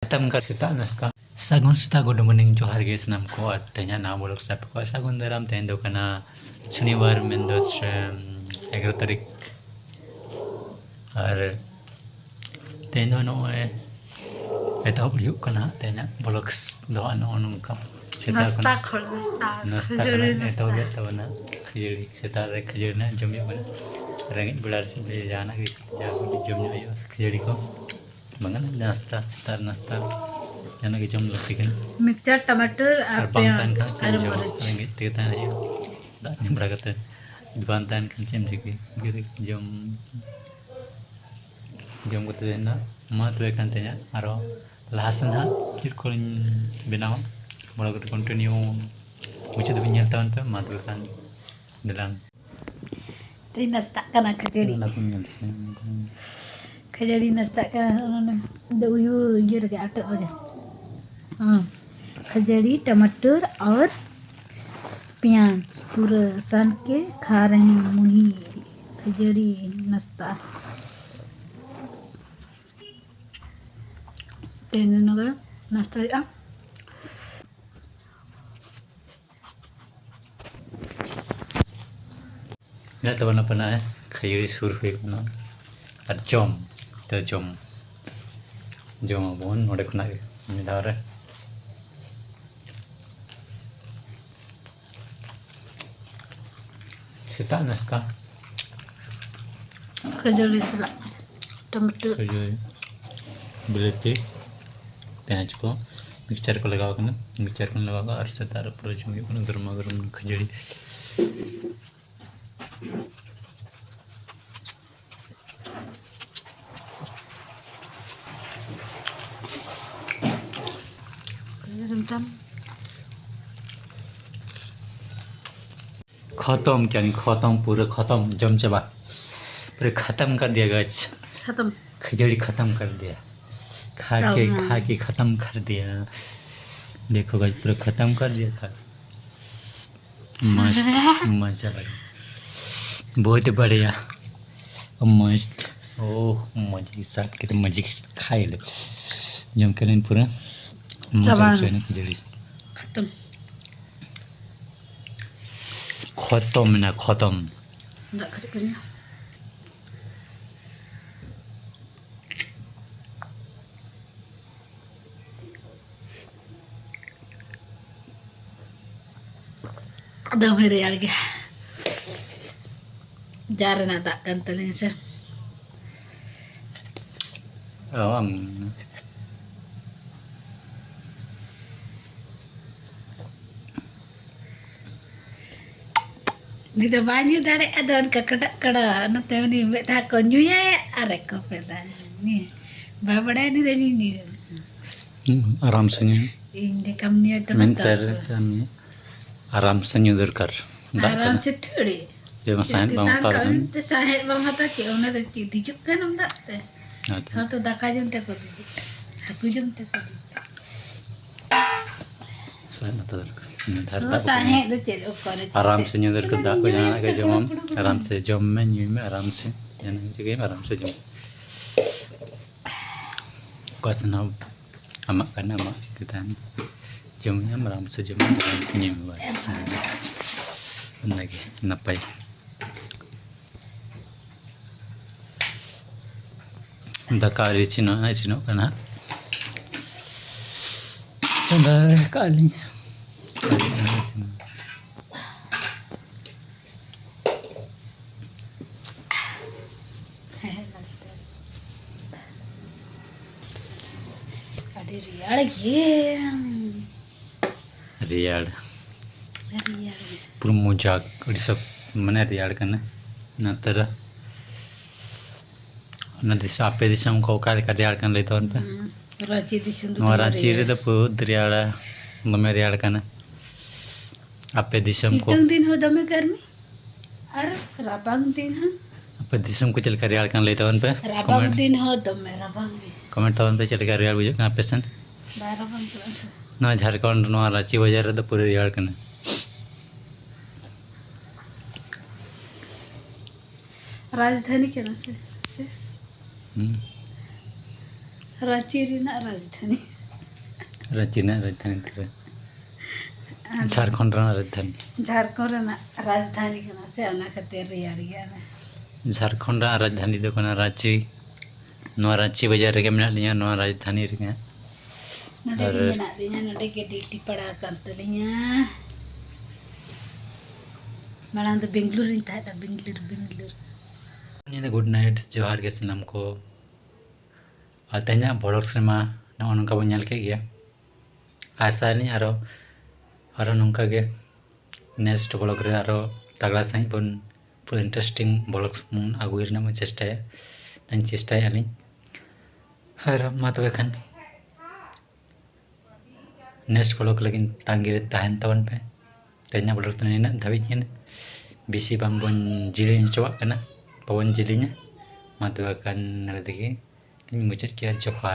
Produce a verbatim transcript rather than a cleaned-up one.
ᱛᱟᱢ ᱠᱟ ᱥᱮᱛᱟᱜ ᱱᱟᱥᱛᱟ᱾ ᱥᱟᱹᱜᱩᱱ ᱥᱮᱛᱟᱜ, good morning, ᱡᱚᱦᱟᱨ ᱜᱮ ᱥᱟᱱᱟᱢ ᱠᱚ᱾ ᱟᱨ ᱛᱮᱦᱮᱧᱟᱜ ᱱᱟᱣᱟ vlog ᱥᱟᱯᱮ ᱠᱚ ᱥᱟᱹᱜᱩᱱ ᱫᱟᱨᱟᱢ᱾ ᱛᱮᱦᱮᱧ ᱫᱚ ᱠᱟᱱᱟ ᱥᱚᱱᱤᱵᱟᱨ, ᱢᱮᱱᱫᱚ ᱥᱮ ᱮᱜᱟᱨᱚ ᱛᱟᱹᱨᱤᱠᱷ᱾ ᱟᱨ ᱛᱮᱦᱮᱧ ᱫᱚ ᱱᱚᱜᱼᱚᱭ ᱮᱛᱚᱦᱚᱵ ᱦᱩᱭᱩᱜ ᱠᱟᱱᱟ ᱛᱮᱦᱮᱧᱟᱜ vlogs ᱫᱚ ᱦᱟᱸᱜ ᱱᱚᱜᱼᱚ ᱱᱚᱝᱠᱟ᱾ ᱥᱮᱛᱟᱜ ᱱᱟᱥᱛᱟ ᱠᱷᱚᱱᱟᱜ ᱠᱷᱚᱱ ᱱᱟᱥᱛᱟ᱾ ᱱᱟᱥᱛᱟ ᱠᱷᱟᱹᱡᱟᱹᱲᱤ ᱠᱷᱚᱱᱟᱜ ᱱᱟᱥᱛᱟ᱾ ᱮᱛᱚᱦᱚᱵ ᱦᱩᱭᱩᱜ ᱛᱟᱵᱚᱱᱟ᱾ ᱠᱷᱟᱹᱡᱟᱹᱲᱤ, ᱥᱮᱛᱟᱜ ᱨᱮ ᱠᱷᱟᱹᱡᱟᱹᱲᱤ ᱱᱟᱜ ᱡᱚᱢ ᱦᱩᱭᱩᱜ ᱠᱟᱱᱟ᱾ ᱨᱮᱸᱜᱮᱡ ᱵᱮᱲᱟ ᱨᱮ ᱡᱟᱦᱟᱱᱟᱜ ᱜᱮ ᱡᱟ ᱠᱟᱹᱴᱤᱡ ᱡᱚᱢ ᱧᱚᱜ ᱦᱩᱭᱩᱜᱼᱟ, ᱠᱷᱟᱹᱡᱟᱹᱲᱤ ᱠᱚ᱾ ᱵᱟᱝᱟ, ᱱᱟᱥᱛᱟ, ᱥᱮᱛᱟᱜ ᱨᱮ ᱱᱟᱥᱛᱟ ᱡᱟᱦᱟᱱᱟᱜ ᱜᱮ ᱡᱚᱢ ᱞᱟᱹᱠᱛᱤ ᱠᱟᱱᱟ᱾ ᱢᱤᱠᱥᱪᱟᱨ, ᱴᱟᱢᱟᱴᱟᱨ ᱟᱨ ᱟᱨ ᱵᱟᱝ ᱯᱮᱸᱭᱟᱡᱽ ᱛᱟᱦᱮᱱ ᱠᱷᱟᱱ ᱪᱮᱫ ᱟᱨ ᱮᱢ ᱡᱚᱢᱟ? ᱢᱟᱹᱨᱤᱪ᱾ ᱨᱮᱸᱜᱮᱡ ᱛᱮᱜᱮ ᱛᱟᱦᱮᱱ ᱦᱩᱭᱩᱜᱼᱟ᱾ ᱫᱟᱜ ᱧᱩ ᱵᱟᱲᱟ ᱠᱟᱛᱮ ᱵᱟᱝ ᱛᱟᱦᱮᱱ ᱠᱷᱟᱱ ᱪᱮᱫ ᱮᱢ ᱪᱤᱠᱟᱹᱭᱟ? ᱤᱱᱠᱟᱹ ᱛᱮᱜᱮ ᱡᱚᱢ, ᱡᱚᱢ ᱠᱟᱛᱮ ᱛᱟᱦᱮᱱᱟ᱾ ᱢᱟ ᱛᱚᱵᱮ ᱠᱷᱟᱱ ᱛᱮᱦᱮᱧᱟᱜ ᱟᱨᱚ ᱞᱟᱦᱟ ᱥᱮᱱ ᱦᱟᱸᱜ ᱪᱮᱫ ᱠᱚᱧ ᱵᱮᱱᱟᱣᱟ, ᱵᱷᱞᱚᱜᱽ ᱨᱮ continue ᱢᱩᱪᱟᱹᱫ ᱫᱷᱟᱹᱵᱤᱡ ᱧᱮᱞ ᱛᱟᱵᱚᱱ ᱯᱮ᱾ ᱢᱟ ᱛᱚᱵᱮ ᱠᱷᱟᱱ ᱫᱮᱞᱟᱝ᱾ ᱛᱮᱦᱮᱧ ᱱᱟᱥᱛᱟᱜ ᱠᱟᱱᱟ ᱠᱷᱟᱹᱡᱟᱹᱲᱤ᱾ ᱚᱱᱟ ᱠᱚᱧ ᱧᱮᱞ ᱠᱮᱫᱟ᱾ ᱠᱷᱟᱹᱡᱟᱹᱲᱤ ᱱᱟᱥᱛᱟᱜ ᱠᱟᱱᱟ, ᱚᱱᱟ ᱫᱚ ᱩᱭᱩ ᱤᱭᱟᱹ ᱨᱮᱜᱮ, ᱟᱴᱮᱫ ᱨᱮᱜᱮ᱾ ᱦᱮᱸ, ᱠᱷᱟᱹᱡᱟᱹᱲᱤ, ᱴᱟᱢᱟᱴᱟᱨ ᱟᱨ ᱯᱮᱸᱭᱟᱡᱽ ᱯᱩᱨᱟᱹ ᱥᱟᱱ ᱠᱮ ᱠᱷᱟ ᱨᱮ ᱦᱮᱸ ᱢᱩᱦᱤ ᱠᱷᱟᱹᱡᱟᱹᱲᱤ ᱱᱟᱥᱛᱟ᱾ ᱛᱮᱦᱮᱧ ᱫᱚ ᱱᱚᱝᱠᱟ ᱱᱟᱥᱛᱟ ᱦᱩᱭᱩᱜᱼᱟ᱾ ᱤᱱᱟᱹᱜ ᱛᱟᱵᱚᱱ ᱟᱯᱱᱟᱨ ᱠᱷᱟᱹᱡᱟᱹᱲᱤ ᱥᱩᱨ ᱦᱩᱭ ᱠᱟᱱᱟ᱾ ᱟᱨ ᱡᱚᱢ, ᱛᱚ ᱡᱚᱢ, ᱡᱚᱢ ᱟᱵᱚᱱ ᱱᱚᱰᱮ ᱠᱷᱚᱱᱟᱜ ᱜᱮ ᱢᱤᱫ ᱫᱷᱟᱣ ᱨᱮ᱾ ᱥᱮᱛᱟᱜ ᱱᱟᱥᱛᱟ᱾ ᱠᱷᱟᱹᱡᱟᱹᱲᱤ ᱥᱟᱞᱟᱜ ᱴᱟᱢᱟᱴᱟᱨ᱾ ᱠᱷᱟᱹᱡᱟᱹᱲᱤ, ᱵᱤᱞᱟᱹᱛᱤ, ᱯᱮᱸᱭᱟᱡᱽ ᱠᱚ ᱢᱤᱠᱥᱪᱟᱨ ᱠᱚ ᱞᱟᱜᱟᱣ ᱠᱟᱱᱟ᱾ ᱢᱤᱠᱥᱪᱟᱨ ᱠᱚ ᱞᱟᱜᱟᱣ ᱠᱟᱜᱼᱟ ᱟᱨ ᱥᱮᱛᱟᱜ ᱨᱮ ᱯᱩᱨᱟᱹ ᱡᱚᱢ ᱦᱩᱭᱩᱜ ᱠᱟᱱᱟ ᱜᱚᱨᱢᱟ ᱜᱚᱨᱚᱢ ᱠᱷᱟᱹᱡᱟᱹᱲᱤ᱾ ᱠᱷᱚᱛᱚᱢ ᱠᱮᱫᱟᱹᱧ, ᱠᱷᱚᱛᱚᱢ, ᱯᱩᱨᱟᱹ ᱠᱷᱚᱛᱚᱢ, ᱡᱚᱢ ᱪᱟᱵᱟ, ᱯᱩᱨᱟᱹ ᱠᱷᱟᱛᱟᱢ ᱠᱟᱨ ᱫᱤᱭᱟ ᱜᱟᱪᱷ᱾ ᱠᱷᱟᱛᱟᱢ᱾ ᱠᱷᱟᱹᱡᱟᱹᱲᱤ ᱠᱷᱟᱛᱟᱢ ᱠᱟᱨ ᱫᱤᱭᱟ, ᱠᱷᱟ ᱠᱮ, ᱛᱟᱢᱟᱢ᱾ ᱠᱷᱟ ᱠᱮ ᱠᱷᱟᱛᱟᱢ ᱠᱟᱨ ᱫᱤᱭᱟ᱾ ᱫᱮᱠᱷᱳ ᱜᱟᱪᱷ, ᱯᱩᱨᱟᱹ ᱠᱷᱟᱛᱟᱢ ᱠᱟᱨ ᱫᱤᱭᱟ ᱛᱷᱟ᱾ मस्त, मजा लगा, बहुत बढ़िया, मस्त। ओह, मजे के साथ के तो मजे के साथ खाए ले। ᱡᱚᱢ ᱠᱮᱫᱟᱹᱧ ᱯᱩᱨᱟᱹ᱾ ᱢᱚᱡᱟ ᱪᱟᱵᱟᱭᱮᱱᱟ᱾ ᱦᱚᱪᱚᱭᱮᱱᱟ ᱠᱷᱟᱹᱡᱟᱹᱲᱤ᱾ ᱠᱷᱚᱛᱚᱢ᱾ ᱠᱷᱚᱛᱚᱢ ᱢᱮᱱᱟ, ᱠᱷᱚᱛᱚᱢ᱾ ᱫᱟᱜ ᱠᱟᱹᱴᱤᱡ ᱠᱚ ᱧᱩᱭᱟ᱾ ᱫᱚᱢᱮ ᱨᱮᱭᱟᱲ ᱜᱮ᱾ ᱡᱟᱨ ᱨᱮᱱᱟᱜ ᱫᱟᱜ ᱠᱟᱱ ᱛᱟᱞᱤᱧᱟ ᱥᱮ᱾ ᱚ, ᱟᱢ᱾ ᱩᱱᱤ ᱫᱚ ᱵᱟᱭ ᱧᱩ ᱫᱟᱲᱮᱭᱟᱜᱼᱟ, ᱟᱫᱚ ᱚᱱᱠᱟ ᱠᱟᱰᱟᱜ ᱠᱟᱰᱟ, ᱚᱱᱟᱛᱮ ᱩᱱᱤ ᱢᱤᱫ ᱫᱷᱟᱣ ᱠᱚ ᱧᱩᱭᱟ ᱟᱨ ᱮ ᱠᱚᱯᱮᱫᱟ᱾ ᱱᱤᱭᱟᱹ ᱵᱟᱭ ᱵᱟᱲᱟᱭᱟ ᱩᱱᱤ ᱫᱚ ᱧᱩ ᱧᱩ᱾ ᱦᱩᱸ, ᱟᱨᱟᱢ ᱥᱮ ᱧᱩ᱾ ᱤᱧ ᱞᱮᱠᱟᱢ ᱧᱩᱭᱟ ᱛᱚ ᱢᱮᱱ ᱵᱟᱛᱟᱣ ᱥᱟᱹᱨᱤ ᱠᱚᱣᱟ᱾ ᱥᱮ ᱧᱩ᱾ ᱟᱨᱟᱢ ᱥᱮ ᱧᱩ ᱫᱚᱨᱠᱟᱨ᱾ ᱫᱟᱜ ᱟᱨᱟᱢ ᱠᱟᱱᱟ᱾ ᱥᱮ ᱛᱷᱟᱹᱲᱤ᱾ ᱡᱮ ᱢᱟ ᱥᱟᱦᱮᱫ ᱵᱟᱢ ᱪᱮᱛᱟᱱ ᱦᱟᱛᱟᱣ ᱠᱟᱜ ᱞᱮᱠᱷᱟᱱ᱾ ᱢᱮᱱᱛᱮ ᱥᱟᱦᱮᱫ ᱵᱟᱢ ᱦᱟᱛᱟᱣ ᱠᱮᱫ, ᱚᱱᱟ ᱫᱚ ᱪᱮᱫ ᱦᱤᱡᱩᱜ ᱠᱟᱱ ᱟᱢ ᱫᱟᱜ ᱛᱮ? ᱟᱪᱪᱷᱟ᱾ ᱦᱚᱲ ᱫᱚ ᱫᱟᱠᱟ ᱡᱚᱢ ᱛᱮᱠᱚ ᱫᱮᱡᱚᱜ, ᱦᱟᱹᱠᱩ ᱡᱚᱢ ᱛᱮᱠᱚ ᱫᱮᱡᱚᱜ᱾ ᱥᱟᱦᱮᱫ ᱦᱟᱛᱟᱣ ᱫᱚᱨᱠᱟᱨ᱾ ᱱᱮᱛᱟᱨ ᱦᱚᱸ, ᱫᱟᱜ ᱠᱚ ᱥᱟᱦᱮᱫ ᱫᱚ ᱪᱮᱫ ᱚᱠᱚᱨᱮ ᱟᱨᱟᱢ ᱪᱮᱥᱴᱟᱭᱟ? ᱥᱮ ᱧᱩ ᱫᱚᱨᱠᱟᱨ, ᱫᱟᱜ ᱠᱚ ᱡᱟᱦᱟᱱᱟᱜ ᱜᱮ ᱡᱚᱢᱟᱢ, ᱟᱨᱟᱢ ᱥᱮ ᱡᱚᱢ ᱢᱮ, ᱧᱩᱭ ᱢᱮ, ᱟᱨᱟᱢ ᱥᱮ ᱡᱟᱦᱟᱱᱟᱜ ᱜᱮᱢ ᱪᱤᱠᱟᱹᱭ ᱢᱮ, ᱟᱨᱟᱢ ᱥᱮ ᱡᱚᱢ ᱢᱮ᱾ ᱚᱠᱟ ᱥᱮᱱ ᱦᱚᱸ ᱟᱢᱟᱜ ᱠᱟᱱᱟ, ᱟᱢᱟᱜ ᱜᱮ ᱛᱟᱦᱮᱱ᱾ ᱡᱚᱢ ᱧᱟᱢ, ᱟᱨᱟᱢ ᱥᱮ ᱡᱚᱢ ᱧᱟᱢ, ᱟᱨᱟᱢ ᱥᱮ ᱧᱩᱭ ᱢᱮ, ᱵᱟᱥ᱾ ᱚᱱᱟᱜᱮ ᱱᱟᱯᱟᱭ᱾ ᱫᱟᱠᱟ ᱟᱹᱣᱨᱤ ᱤᱥᱤᱱᱚᱜᱼᱟ, ᱤᱥᱤᱱᱚᱜ ᱠᱟᱱᱟ ᱦᱟᱸᱜ᱾ ᱪᱚᱸᱫᱟ ᱠᱟᱜᱼᱟ ᱞᱤᱧ᱾ ᱟᱹᱰᱤ ᱨᱮᱭᱟᱲ ᱜᱮ᱾ ᱨᱮᱭᱟᱲ᱾ ᱨᱮᱭᱟᱲ ᱜᱮ᱾ ᱯᱩᱨᱟᱹ ᱢᱚᱡᱟᱠ, ᱟᱹᱰᱤ ᱥᱚᱠ, ᱢᱟᱱᱮ ᱨᱮᱭᱟᱲ ᱠᱟᱱᱟ᱾ ᱱᱚᱛᱮ ᱨᱮ ᱚᱱᱟ ᱫᱤᱥᱚᱢ, ᱟᱯᱮ ᱫᱤᱥᱚᱢ ᱠᱚ ᱚᱠᱟ ᱞᱮᱠᱟ ᱨᱮᱭᱟᱲ ᱠᱟᱱᱟ ᱞᱟᱹᱭ ᱛᱟᱵᱚᱱ ᱯᱮ? ᱦᱩᱸ, ᱨᱟᱸᱪᱤ ᱫᱤᱥᱚᱢ ᱫᱚ ᱱᱚᱣᱟ ᱫᱚᱢᱮ ᱨᱟᱸᱪᱤ ᱨᱮᱭᱟᱲ᱾ ᱨᱮᱫᱚ ᱵᱚᱦᱩᱛ ᱨᱮᱭᱟᱲᱟ, ᱫᱚᱢᱮ ᱨᱮᱭᱟᱲ ᱠᱟᱱᱟ᱾ ᱟᱯᱮ ᱫᱤᱥᱚᱢ ᱠᱚ? ᱥᱤᱛᱩᱝ ᱫᱤᱱ ᱦᱚᱸ ᱫᱚᱢᱮ ᱜᱟᱨᱢᱤ ᱟᱨ ᱨᱟᱵᱟᱝ ᱫᱤᱱ ᱦᱚᱸ᱾ ᱟᱯᱮ ᱫᱤᱥᱚᱢ ᱠᱚ ᱪᱮᱫ ᱞᱮᱠᱟ ᱨᱮᱭᱟᱲ ᱠᱟᱱᱟ ᱞᱟᱹᱭ ᱛᱟᱵᱚᱱ ᱯᱮ? ᱨᱟᱵᱟᱝ ᱠᱚᱢᱮᱱᱴ, ᱫᱤᱱ ᱦᱚᱸ ᱫᱚᱢᱮ ᱨᱟᱵᱟᱝ ᱜᱮ᱾ ᱠᱚᱢᱮᱱᱴ ᱛᱟᱵᱚᱱ ᱯᱮ ᱪᱮᱫ ᱞᱮᱠᱟ ᱨᱮᱭᱟᱲ ᱵᱩᱡᱷᱟᱹᱜ ᱠᱟᱱᱟ ᱟᱯᱮ ᱥᱮᱱ? ᱵᱟᱭ ᱨᱟᱵᱟᱝ ᱠᱟᱱᱟ ᱛᱚ᱾ ᱱᱚᱣᱟ ᱡᱷᱟᱲᱠᱷᱚᱸᱰ, ᱱᱚᱣᱟ ᱨᱟᱸᱪᱤ ᱵᱟᱡᱟᱨ ᱨᱮᱫᱚ ᱯᱩᱨᱟᱹ ᱨᱮᱭᱟᱲ ᱠᱟᱱᱟ᱾ ᱨᱟᱡᱽᱫᱷᱟᱱᱤ ᱠᱟᱱᱟ ᱥᱮ? ᱥᱮ? ᱦᱩᱸ᱾ ᱨᱟᱸᱪᱤ ᱨᱮᱱᱟᱜ ᱨᱟᱡᱽᱫᱷᱟᱱᱤ᱾ ᱨᱟᱸᱪᱤ ᱨᱮᱱᱟᱜ ᱨᱟᱡᱽᱫᱷᱟᱱᱤ ᱠᱟᱱᱟ᱾ ᱟᱫᱚ ᱡᱷᱟᱲᱠᱷᱚᱸᱰ ᱨᱮᱱᱟᱜ ᱨᱟᱡᱽᱫᱷᱟᱱᱤ᱾ ᱡᱷᱟᱲᱠᱷᱚᱸᱰ ᱨᱮᱱᱟᱜ ᱨᱟᱡᱽᱫᱷᱟᱱᱤ ᱠᱟᱱᱟ ᱥᱮ, ᱚᱱᱟ ᱠᱷᱟᱹᱛᱤᱨ ᱨᱮᱭᱟᱲ ᱜᱮᱭᱟ᱾ ᱡᱷᱟᱲᱠᱷᱚᱸᱰ ᱨᱮᱱᱟᱜ ᱨᱟᱡᱽᱫᱷᱟᱱᱤ ᱫᱚ ᱠᱟᱱᱟ ᱨᱟᱸᱪᱤ᱾ ᱱᱚᱣᱟ ᱨᱟᱸᱪᱤ ᱵᱟᱡᱟᱨ ᱨᱮᱜᱮ ᱢᱮᱱᱟᱜ ᱞᱤᱧᱟ, ᱱᱚᱣᱟ ᱨᱟᱡᱽᱫᱷᱟᱱᱤ ᱨᱮᱜᱮ᱾ ᱱᱚᱰᱮ ᱟᱨ ᱜᱮ ᱢᱮᱱᱟᱜ ᱞᱤᱧᱟ, ᱱᱚᱰᱮ ᱜᱮ ᱰᱤᱭᱩᱴᱤ ᱯᱟᱲᱟᱣ ᱟᱠᱟᱱ ᱛᱟᱹᱞᱤᱧᱟ᱾ ᱢᱟᱲᱟᱝ ᱫᱚ ᱵᱮᱝᱜᱟᱞᱩᱨᱩ ᱨᱤᱧ ᱛᱟᱦᱮᱸᱫᱼᱟ, ᱵᱮᱝᱜᱟᱞᱩᱨᱩ, ᱵᱮᱝᱜᱟᱞᱩᱨᱩ᱾ ᱧᱤᱫᱟᱹ good night, ᱡᱚᱦᱟᱨ ᱜᱮ ᱥᱟᱱᱟᱢ ᱠᱚ᱾ ᱟᱨ ᱛᱮᱦᱮᱧᱟᱜ vlogs ᱨᱮᱢᱟ ᱱᱚᱜᱼᱚ ᱱᱚᱝᱠᱟ ᱵᱚᱱ ᱧᱮᱞ ᱠᱮᱫ ᱜᱮᱭᱟ᱾ ᱟᱥᱟᱭᱟᱞᱤᱧ ᱟᱨᱚ, ᱟᱨᱚ ᱱᱚᱝᱠᱟ ᱜᱮ next vlog ᱨᱮ ᱟᱨᱚ ᱛᱟᱜᱲᱟ ᱥᱟᱺᱦᱤᱡ ᱵᱚᱱ, ᱯᱩᱨᱟᱹ interesting vlogs ᱵᱚᱱ ᱟᱹᱜᱩᱭ ᱨᱮᱱᱟᱜ ᱵᱚᱱ ᱪᱮᱥᱴᱟᱭᱟ, ᱪᱮᱥᱴᱟᱭᱮᱫᱼᱟ ᱞᱤᱧ᱾ ᱟᱨ ᱢᱟ ᱛᱚᱵᱮ ᱠᱷᱟᱱ next vlog ᱞᱟᱹᱜᱤᱫ ᱛᱟᱺᱜᱤ ᱨᱮ ᱛᱟᱦᱮᱱ ᱛᱟᱵᱚᱱ ᱯᱮ᱾ ᱛᱮᱦᱮᱧᱟᱜ vlog ᱫᱚ ᱱᱤᱱᱟᱹᱜ ᱫᱷᱟᱹᱵᱤᱡ ᱜᱮ᱾ ᱵᱮᱥᱤ ᱵᱟᱝ ᱵᱚᱱ ᱡᱤᱞᱤᱧ ᱦᱚᱪᱚᱣᱟᱜ ᱠᱟᱱᱟ, ᱵᱟᱵᱚᱱ ᱡᱤᱞᱤᱧᱟ᱾ ᱢᱟ ᱛᱚᱵᱮ ᱠᱷᱟᱱ ᱱᱚᱰᱮ ᱛᱮᱜᱮ ᱞᱤᱧ ᱢᱩᱪᱟᱹᱫ ᱠᱮᱜᱼᱟ᱾ ᱡᱚᱦᱟᱨ᱾